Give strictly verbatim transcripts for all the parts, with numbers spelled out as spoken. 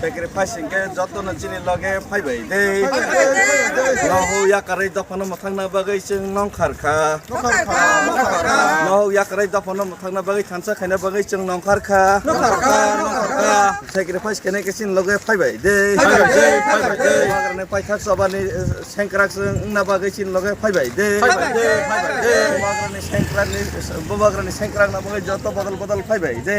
Sacrifice hwnkhe jotono chini loge phaibai de. Nohok yakarwi dophano mwthangna bagwi chwng nongkhar kha. Nohok yakarwi dophano mwthangna bagwi thansa khaina bagwi chwng nongkhar kha. Sacrifice khainai khe chini loge phaibai de. Bubagrani paithak chobani, eh, sengkrak chwng wngna bagwi chini loge phaibai de. Bubagrani sengkrakni, bubagrani sengkrakna bagwi joto bodol bodol phaibai de.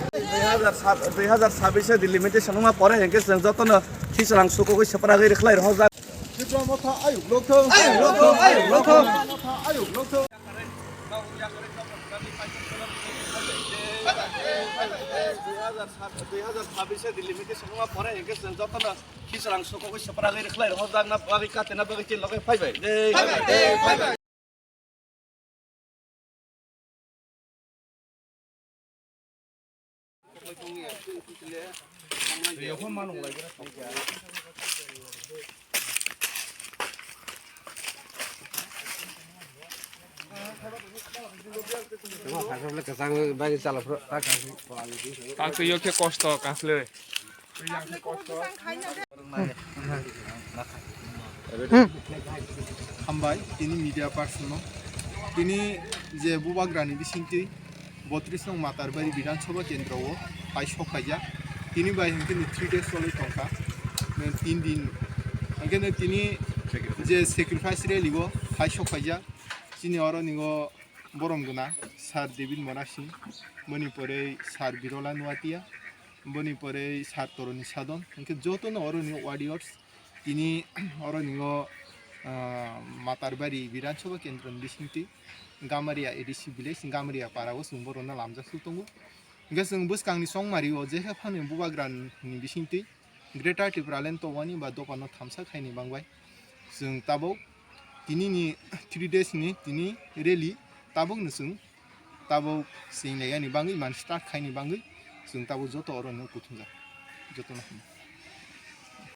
Dui hazar sab-, dui hazar sabbish delimitation wngma pore hwnkhe chwng jotono khichlang sukogwi swpragwi rwkhlai rwhorjak. Tipra Motha ayuk lokthung. Ayuk lokthung, ayuk lokthung. Tipra Motha ayuk lokthung. Dui hazar sabbish delimitation wngma pore hwnkhe chwng jotono khichlang sukogwi swpragwi rwkhlai rwhorjakna bagwi katina bagwi chini loge phaibai. Kansle yo khe kosto, kansle. Hambai, tini media person no. Tini je Bubagrani bisingtwi botris nong Matarbari Bidhan Sabha Kendro o hai sok khaijak. Tini bai hwnkhe ni three days cholwi tongkha. Tin din. Hwnkhe no tini je sacrifice rally o hai sok khaijak. Chini oro ningo borom gwnang Sir David Monasing, boni pore Sir Birola Nuatia, boni pore Sir Toroni Sadon, hwnkhe jotono oroni warriors, tini oroni o, ah, Matarbari Bidhan Sabha Kendro ni bisingtwi Gamaria A D C village, Gamaria para o chwng borokno lamjak su tongo. Hwnkhe chwng bwskangni chongmari o jekhe phano Bubagrani bisingtwi Greater Tipraland tongwani ba dophano thamsa khaini bangbai chwng tabuk tinini three days ni tini rally tabukno chwng tabuk chwng laiyani bangwi man start khaini bangwi chwng tabuk joto oro no kuthumjak jotono.